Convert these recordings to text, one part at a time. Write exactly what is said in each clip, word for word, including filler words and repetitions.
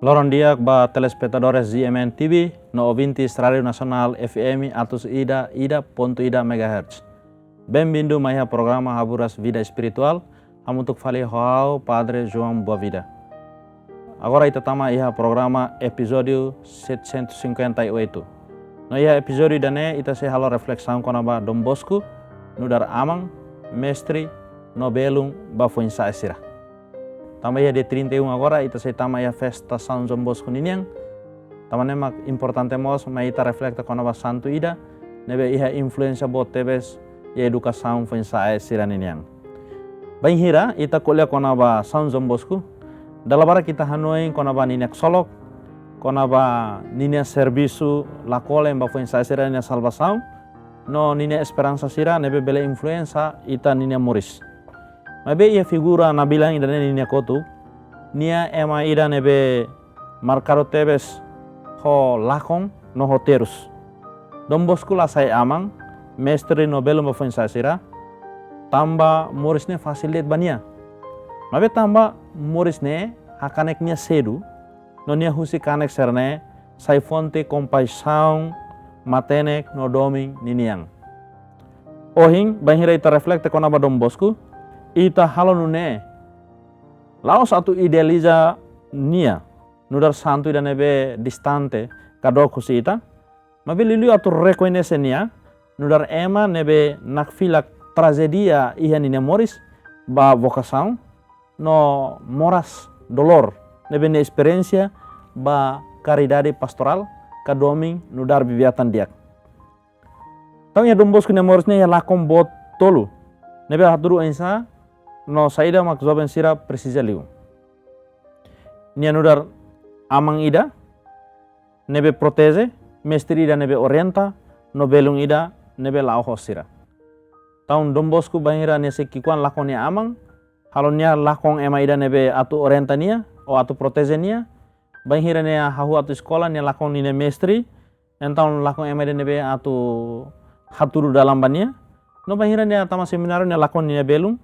Loron di'ak ba telespetadores G M N T V no ouvintes Rádiu Nasionál F M atus ida, ida pontu ida megahertz. Benvindu mai iha programa Haburas Vida Espirituál, hamutuk fali ho ha'u Padre João Boavida. Agora ita tama iha programa epizódiu setecentos e cinquenta e oito. No iha epizódiu ida-ne'e ita sei halo reflesaun kona-ba Dom Bosco, nu'udar aman, mestre, no belun ba foin-sa'e sira. Tanba iha dia trinta e um agora, ita sei tama iha festa São João Bosco ninian. Tanba ne'e mak importante mós mai ita reflete kona-ba santu ida ne'ebé iha influénsia boot tebes iha edukasaun foin-sa'e sira ninian. Bainhira ita ko'alia kona-ba São João Bosco, dala barak ita hanoin kona-ba ninia ksolok, kona-ba ninia servisu la kolen ba foin-sa'e sira ninia salvasaun, no ninia esperansa sira ne'ebé bele influénsia ita ninia moris. Maibé iha figura nabilan ida-ne'e ninia kotuk, nia ema ida ne'ebé markadu tebes ho lakon no ho terus. Dom Bosco la sai aman, mestre no belun ba foin-sa'e sira, tanba moris ne'e fasil de'it ba nia. Maibé tanba moris ne'e hakanek nia sedu, no nia husik kanek sira-ne'e sai fonte kompaixaun, matenek no domin ninian. Ohin, bainhira ita reflete kona-ba Dom Bosco, ita halo nune'e. La'ós atu idealiza nia nu'udar santu ida ne'ebé distante ka dook husi ita, maibé liuliu atu rekoñese nia nu'udar ema ne'ebé nakfilak trajédia iha ninia moris ba vokasaun, no moras dolór ne'ebé nia esperiénsia ba karidade pastorál ka domin nu'udar bibi-atan di'ak. Entaun iha Dom Bosco nia moris ne'e iha lakon boot tolu ne'ebé hatudu oinsá no saida mak joven sira presiza liu. Nia nu'udar aman ida ne'ebé proteje, mestre ida ne'ebé orienta, no belun ida ne'ebé la'o ho sira. Entaun Dom Bosco bainhira nia sei ki'ikoan lakon nia aman, halo nia lakon ema ida ne'ebé atu orienta nia, ou atu proteje nia. Bainhira nia hahú atu eskola, nia lakon ninia mestre, entaun lakon ema ida ne'ebé atu hatudu dalan ba nia. No bainhira nia tama semináriu, nia lakon ninia belun,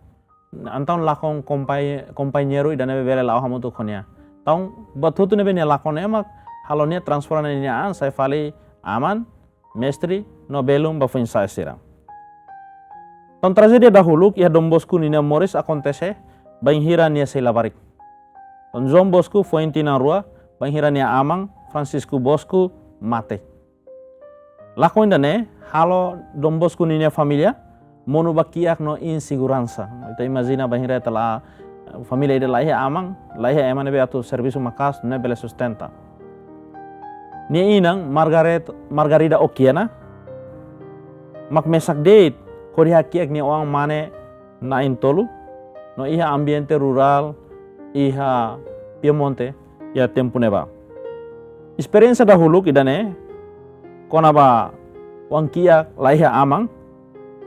entaun lakon kompai-, kompañeiru ida ne'ebé bele la'o hamutuk ho nia. Entaun buat hotu ne'ebé nia lakon ne'e mak halo nia transforma ninia an sai fali aman, mestre, no belun ba foin-sa'e sira. Entaun trajédia dahuluk iha Dom Bosco ninia moris akontese bainhira nia sei labarik. Entaun João Bosco foin tinan rua bainhira nia aman Francisco Bosco mate. Lakon ida-ne'e halo Dom Bosco ninia família monu ba kiak no inseguransa. Ita imajina bainhira ita la, família ida la iha aman, la iha ema ne'ebé atu servisu maka'as ne'ebé bele sustenta. Nia inan Margaret, Margarida Oquiana mak mesak de'it hodi hakiak nia oan mane na'in-tolu no iha ambiente rurál iha Piemonte iha tempu ne'ebá. Esperiénsia dahuluk ida-ne'e kona-ba oan kiak la iha aman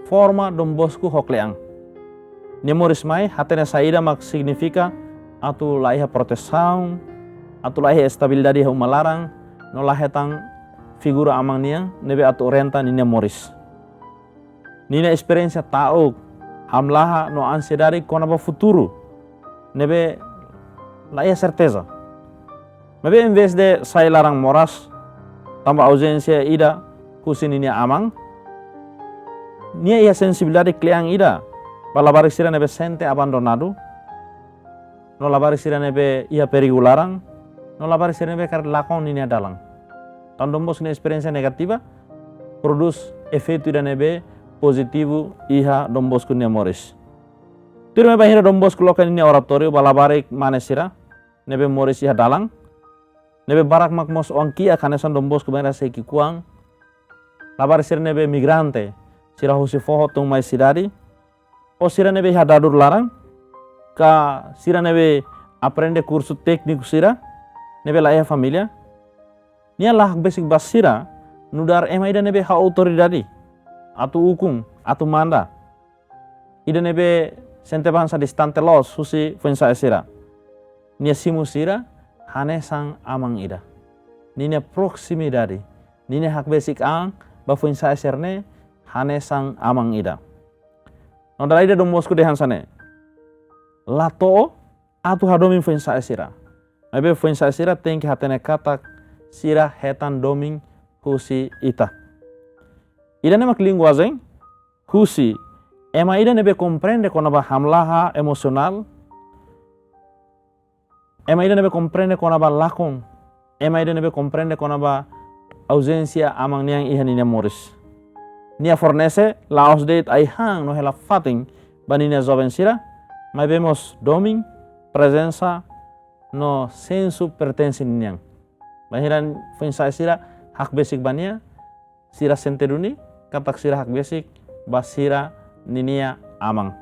forma Dom Bosco ho kle'an. Nia moris mai hatene saida mak signifika atu la iha protesaun, atu la iha estabilidade iha uma laran, no la hetan figura aman nian ne'ebé atu orienta ninia moris. Ninia esperiénsia ta'uk, hamlaha no ansiedade kona-ba futuru ne'ebé la iha serteza. Maibé envezde sai laran moras tanba auzénsia ida husi ninia aman, nia iha sensibilidade kle'an ida ba labarik sira ne'ebé sente abandonadu, no labarik sira ne'ebé iha perigu laran, no labarik sira ne'ebé karik lakon ninia dalan. Entaun Dom Bosco nia esperiénsia negativa prodús efeitu ida ne'ebé pozitivu iha Dom Bosco nia moris. Tuirmai bainhira Dom Bosco loke ninia oratóriu ba labarik mane sira ne'ebé moris iha dalan, ne'ebé barak mak mós oan kiak hanesan Dom Bosco bainhira sei ki'ikoan, labarik sira ne'ebé migrante, sira husi foho tun mai sidade, ou sira ne'ebé iha dadur laran, ka sira ne'ebé aprende kursu tékniku sira ne'ebé la iha família. Nia la hakbesik ba sira nu'udar ema ida ne'ebé ha'u autoridade atu ukun, atu manda, ida ne'ebé sente ba hanesan distante loos husi foin-sa'e sira. Nia simu sira hanesan aman ida. Ninia proximidade, ninia hakbesik an ba foin-sa'e sira-ne'e hanesan aman ida. No dala ida Dom Bosco dehan hanesan ne'e: La to'o atu hadomi foin-sa'e sira. Maibé foin-sa'e sira tenke hatene katak sira hetan domin husi ita. Ida-ne'e mak linguajen husi ema ida ne'ebé komprende kona-ba hamlaha emosionál, ema ida ne'ebé komprende kona-ba lakon, ema ida ne'ebé komprende kona-ba auzénsia aman nian iha ninia moris. Nia fornese la'ós de'it ai-han no hela-fatin ba ninia joven sira, maibé mós domin, prezensa no sensu pertense ninian. Bainhira foin-sa'e sira hakbesik ba nia, sira sente duni katak sira hakbesik ba sira-ninia aman.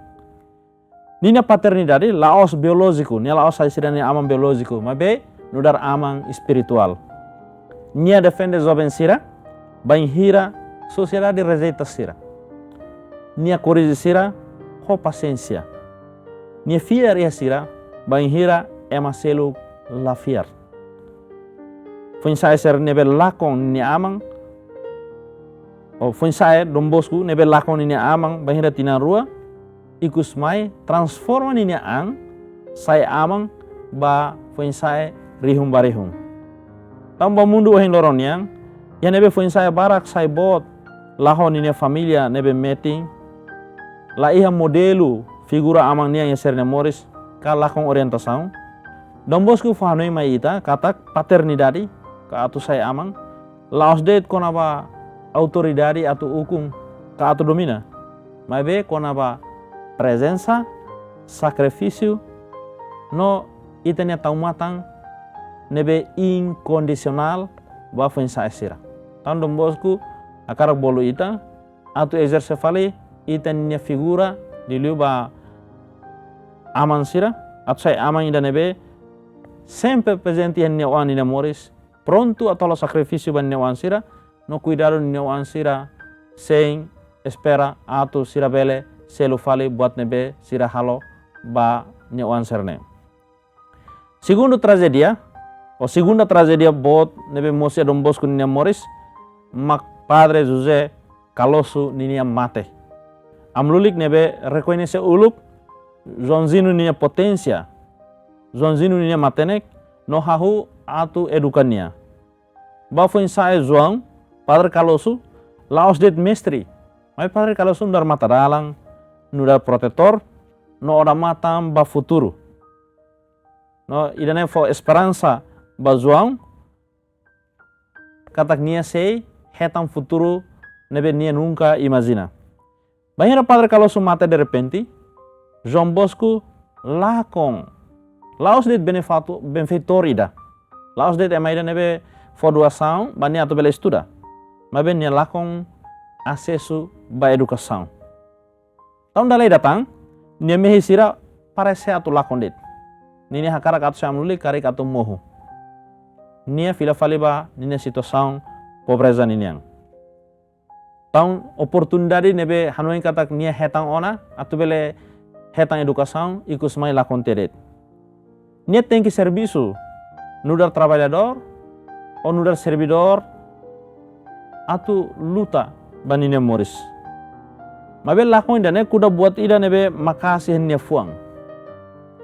Ninia paternidade la'ós biolójiku, nia la'ós sai sira-nia aman biolójiku, maibé nu'udar aman espirituál. Nia defende joven sira bainhira sosiedade rejeita sira. Nia korrije sira ho pasiénsia. Nia fiar iha sira bainhira ema seluk la fiar. Foin-sa'e sira ne'ebé lakon ninia aman, ou foin-sa'e Don Bosco ne'ebé lakon ninia aman bainhira tinan rua, ikusmai transforma ninia an sai aman ba foin-sa'e rihun ba rihun. Tanba mundu ohin loron nian, iha ne'ebé foin-sa'e barak sai boot la ho ninia família ne'ebé metin, la iha modelu figura aman nian iha sira-nia moris, ka lakon orientasaun, Don Bosco fó-hanoin mai ita katak paternidade, ka atu sai aman, la'ós de'it kona-ba autoridade atu ukun ka atu domina, maibé kona-ba prezensa, sakrifísiu, no ita-nia tau matan ne'ebé inkondisionál ba foin-sa'e sira. Entaun Don Bosco hakarak bolu ita atu ezerse fali ita-nia figura liuliu ba aman sira, atu sai aman ida ne'ebé sempre prezente iha ninia oan ninia moris, prontu atu halo sakrifísiu ba ninia oan sira, no kuidadu ninia oan sira, sein espera atu sira bele selu fali buat ne'ebé sira halo ba nia oan sira-ne'e. Segundu trajédia, ou segunda trajédia boot ne'ebé mosu iha Don Bosco ninia moris, mak Padre José Cardoso ninia mate. Amu-lulik ne'ebé rekoñese uluk Joãozinho ninia poténsia, Joãozinho ninia matenek, no hahú atu eduka nia. Ba foin-sa'e João, Padre Cardoso la'ós de'it mestre, maibé Padre Cardoso nu'udar matadalan, nu'udar protetór, no odamatan ba futuru. No ida-ne'e fó esperansa ba João katak nia sei hetan futuru ne'ebé nia nunka imajina. Bainhira Padre Cardoso mate derrepente, João Bosco lakon, la'ós de'it benefatu-, benfeitór ida, la'ós de'it ema ida ne'ebé fó doasaun ba nia atu bele estuda, maibé nia lakon asesu ba edukasaun. Entaun dala ida tan, nia mehi sira parese atu lakon de'it. Ninia hakarak atu sai amu-lulik karik atu mohu. Nia fila fali ba ninia situasaun pobreza ninian. Entaun oportunidade ne'ebé hanoin katak nia hetan ona atu bele hetan edukasaun, ikusmai lakon tiha de'it. Nia tenke servisu nu'udar traballadór ou nu'udar servidór atu luta ba ninia moris. Maibé lakon ida-ne'e kuda buat ida ne'ebé maka'as iha nia fuan.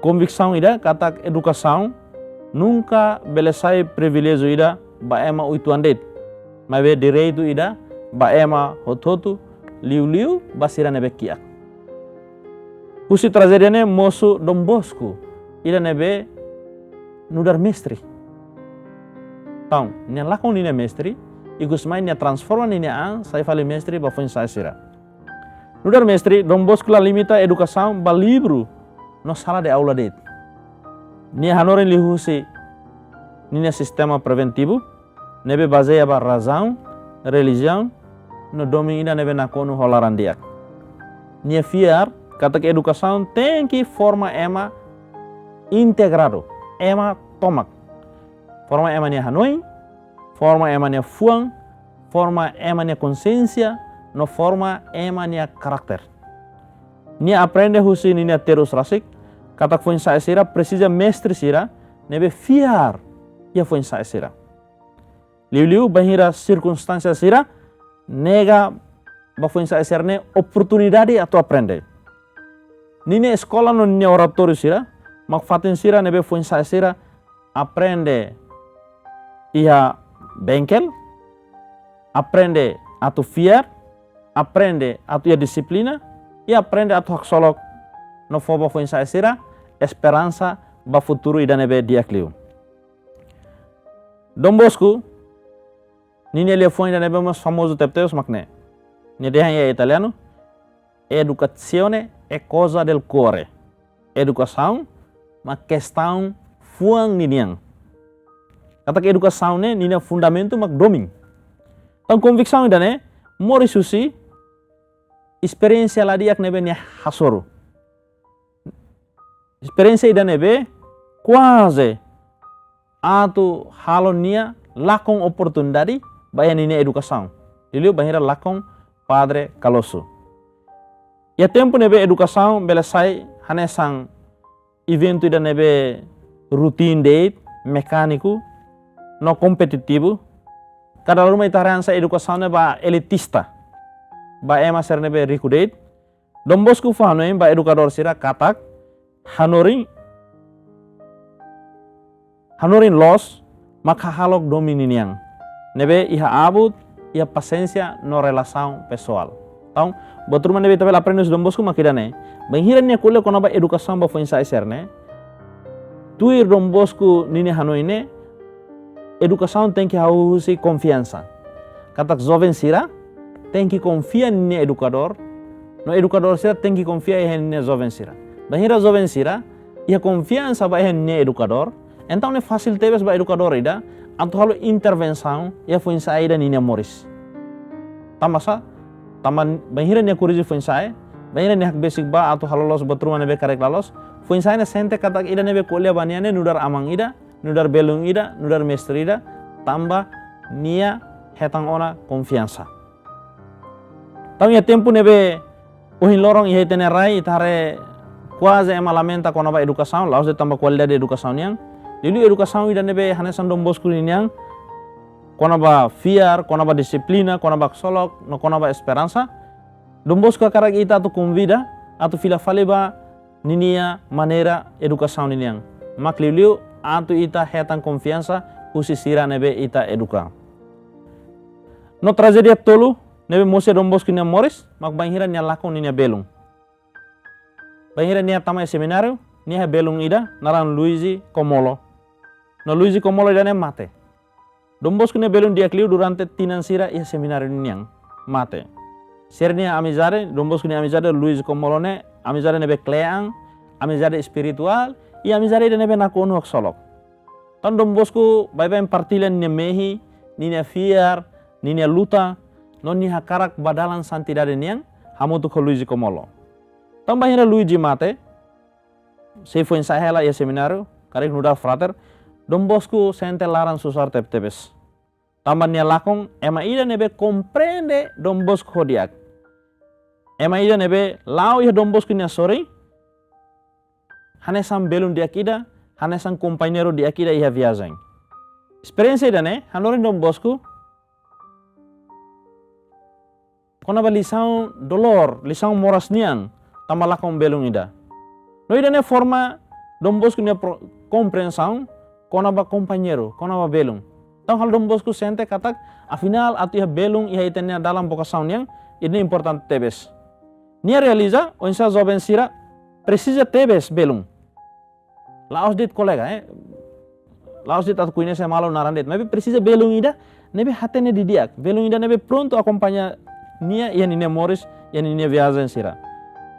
Konviksaun ida katak edukasaun nunka bele sai priviléjiu ida ba ema uitoan de'it, maibé direitu ida ba ema hotu-hotu, liuliu ba sira ne'ebé kiak. Husi trajédia ne'e mosu Don Bosco ida ne'ebé nu'udar mestre. Entaun, nia lakon ninia mestre, ikusmai nia transforma ninia an sai fali mestre ba foin-sa'e sira. Nu'udar mestre, Don Bosco la limita edukasaun ba livru no sala de aula de'it. Nia hanorin liuhusi ninia sistema preventivu ne'ebé bazeia ba razaun, relijiaun, no domin ida ne'ebé nakonu ho laran-di'ak. Nia fiar katak edukasaun tenke forma ema integradu, ema tomak. Forma ema nia hanoin, forma ema nia fuan, forma ema nia konxiénsia, no forma ema nia karakter. Nia aprende husi ninia terus rasik katak foin-sa'e sira presiza mestre sira ne'ebé fiar iha foin-sa'e sira. Liuliu bainhira sirkunstánsia sira nega ba foin-sa'e sira-ne'e oportunidade atu aprende. Ninia eskola no ninia oratóriu sira mak fatin sira ne'ebé foin-sa'e sira aprende iha bengkel, aprende atu fiar, aprende atu iha dixiplina, i aprende atu haksolok no fó ba foin-sa'e sira esperansa ba futuru ida ne'ebé di'ak liu. Don Bosco ninia liafuan ida ne'ebé mós famozu tebetebes mak ne'e. Nia dehan iha italianu: "Educazione è cosa del cuore." Edukasaun mak kestaun fuan ninian. Katak edukasaun ne'e ninia fundamentu mak domin. Entaun konviksaun ida-ne'e moris husi esperiénsia la di'ak ne'ebé nia hasoru. Esperiénsia ida ne'ebé kuaze atu halo nia lakon oportunidade ba iha ninia edukasaun. Liuliu bainhira lakon Padre Kalosu. Iha tempu ne'ebé edukasaun bele sai hanesan eventu ida ne'ebé rutin de'it, mekániku, no kompetitivu. Kada ruma ita haree hanesan edukasaun ne'e ba elitista, ba ema sira ne'ebé riku de'it. Don Bosco fó hanoin ba edukadór sira katak hanorin, hanorin loos mak hahalok domin ninian, ne'ebé iha abut, iha pasiénsia no relasaun pesoál. Entaun, buat ruma ne'ebé ita bele aprende husi Don Bosco mak ida-ne'e. Bainhira nia ko'alia kona-ba edukasaun ba foin-sa'e sira-ne'e, tuir Don Bosco ninia hanoin ne'e, edukasaun tenke hahú husi konfiansa. Katak joven sira tenke konfia ninia edukadór, no edukadór sira tenke konfia iha ninia joven sira. Bainhira joven sira iha konfiansa ba iha ninia edukadór, entaun ne'e fasil tebes ba edukadór ida atu halo intervensaun iha foin-sa'e ida ninia moris. Tanba sá? Tanba bainhira nia korrije foin-sa'e, bainhira nia hakbesik bá atu halo loos buat ruma ne'ebé karik la loos, foin-sa'e ne'e sente katak ida ne'ebé ko'alia ba nia ne'e nu'udar aman ida, nu'udar belun ida, nu'udar mestre ida, tanba nia hetan ona konfiansa. Entaun iha tempu ne'ebé ohin loron iha ita-nia rai ita haree kuaze ema lamenta kona-ba edukasaun, la'ós de'it tanba kualidade edukasaun nian. Liuliu edukasaun ida ne'ebé hanesan Don Bosco ninian, kona-ba fiar, kona-ba dixiplina, kona-ba haksolok, no kona-ba esperansa. Don Bosco hakarak ita atu konvida, atu fila fali ba ninia maneira edukasaun ninian. Mak liuliu atu ita hetan konfiansa husi sira ne'ebé ita eduka. No trajédia tolu ne'ebé mosu iha Don Bosco nia moris, mak bainhira nia lakon ninia belun. Bainhira nia tama iha semináriu, nia iha belun ida naran Luigi Comollo. No Luigi Comollo ida-ne'e mate. Don Bosco nia belun di'ak liu durante tinan sira iha semináriu nian, mate. Sira-nia amizade, Don Bosco nia amizade Luigi Comollo ne'e amizade ne'ebé kle'an, amizade espirituál, i amizade ida ne'ebé nakonu haksolok. Entaun Don Bosco baibain partilla ninia mehi, ninia fiar, ninia luta, no nia hakarak ba dalan santidade nian hamutuk ho Luigi Comollo. Entaun bainhira Luigi mate, sei foin-sa'e hela iha semináriu, karik nu'udar frater, Don Bosco sente laran susar tebetebes. Tanba nia lakon ema ida ne'ebé komprende Don Bosco ho di'ak. Ema ida ne'ebé la'o iha Don Bosco nia sorin, hanesan belun di'ak ida, hanesan kompañeiru di'ak ida iha viajen. Esperiénsia ida-ne'e hanorin Don Bosco kona-ba lisaun dolór, lisaun moras nian, tanba lakon belun ida. No ida-ne'e forma Don Bosco nia pro-, komprensaun kona-ba kompañeiru, kona-ba belun. Entaun halo Don Bosco sente katak, afinál atu iha belun iha ita-nia dalan vokasaun nian, ida-ne'e importante tebes. Nia realiza oinsá joven sira presiza tebes belun. La'ós de'it kolega, eh. La'ós de'it atu koñese malu naran de'it. Maibé presiza belun ida ne'ebé hatene didi'ak. Belun ida ne'ebé prontu akompaña nia iha ninia moris, iha ninia viajen sira.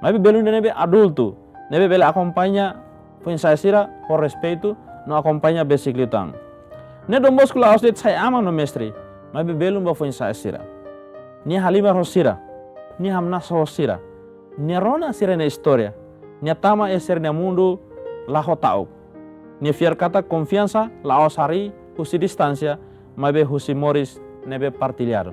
Maibé belun ida ne'ebé adultu, ne'ebé bele akompaña foin-sa'e sira ho respeitu, no akompaña besik liután. Ne'e Don Bosco la'ós de'it sai aman no mestre, maibé belun ba foin-sa'e sira. Nia halimar ho sira, nia hamnasa ho sira, nia rona sira-nia istória, nia tama iha sira-nia mundu la ho ta'uk. Nia fiar katak konfiansa la'ós harii husi distánsia, maibé husi moris ne'ebé partilladu.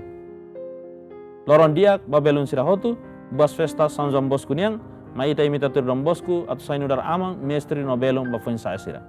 Loron di'ak ba belun sira hotu, boas festas São João Bosco nian, mai ita imita tuir Don Bosco atu sai nu'udar aman, mestre no belun ba foin-sa'e sira.